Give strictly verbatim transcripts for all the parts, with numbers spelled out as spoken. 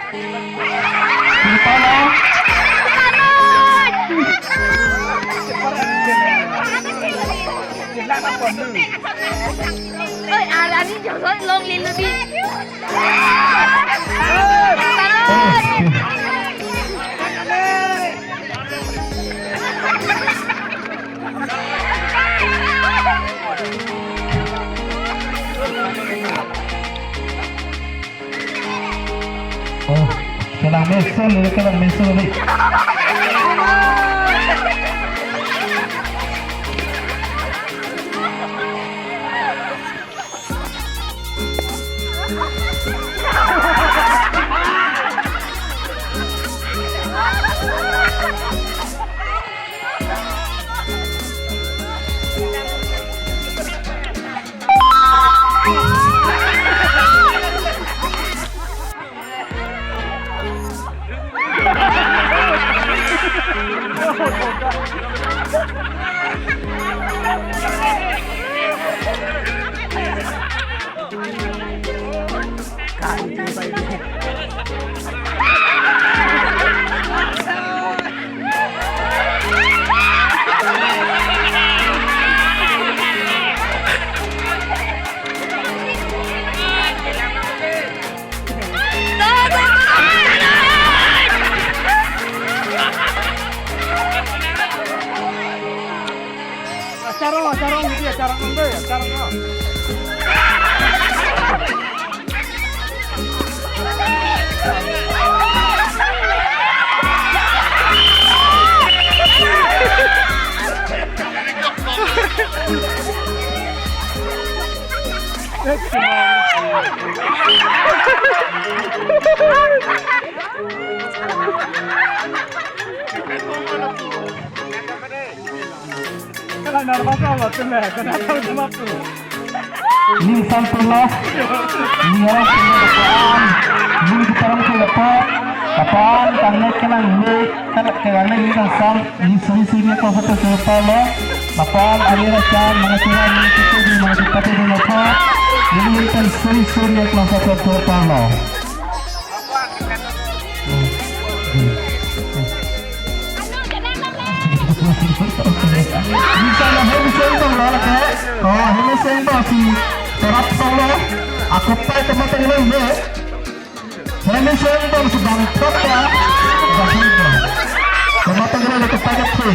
Oi, arani joson long lilo di. Oh, kelang meso le, kelang meso le. Acharong, acharong, acharong, acharong. Ning sam pula, ning orang pula depan, ning kita orang pula depan, depan, tangnek kenang ning, kan kenang ning sang, ning suri suri ko foto sepa lo, depan, amira chan, mangatiran, ning kita di, mangatiran di depan, ning kita suri suri ko foto sepa lo. Bisa na, bisa itu lah, ke. Oh, ini sing basi. Terap solo. Aku pakai teman-teman ini. Ini sing bang sedang top ya. Teman-teman ini kita kecil.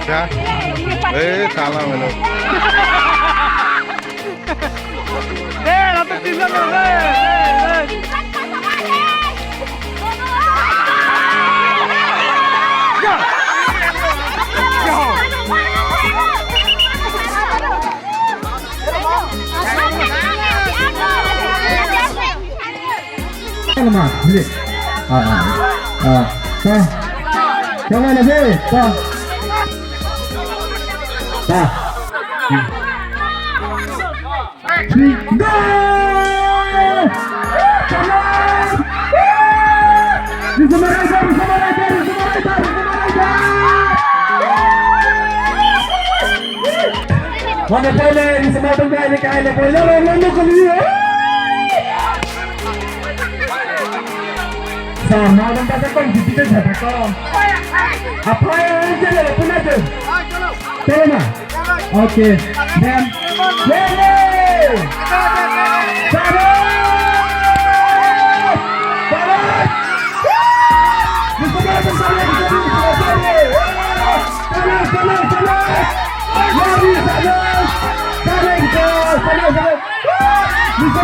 Ya. Eh, salah melo. Eh, ratu timnas, eh, eh, eh. Ya. Ya. Nama, ini. Ah, ah, ah. Ta. Jangan lagi, ta. Ta. Gol! Gol! Bisa mereka, bisa mereka, bisa mereka, bisa mereka. Mana pele, bisa mereka, ini kayak ini, pele, lalu, lalu, lalu. Sa, mau nampak takon, kita jaga takon. Apa yang aja lah, pun aja. Tolong, ah. Okay. Then, Lele! Sabar! Sabar! Sabar, sabar, sabar, sabar. Sabar, sabar, sabar. Lari, sabar. Sabar, sabar, sabar. Bisa,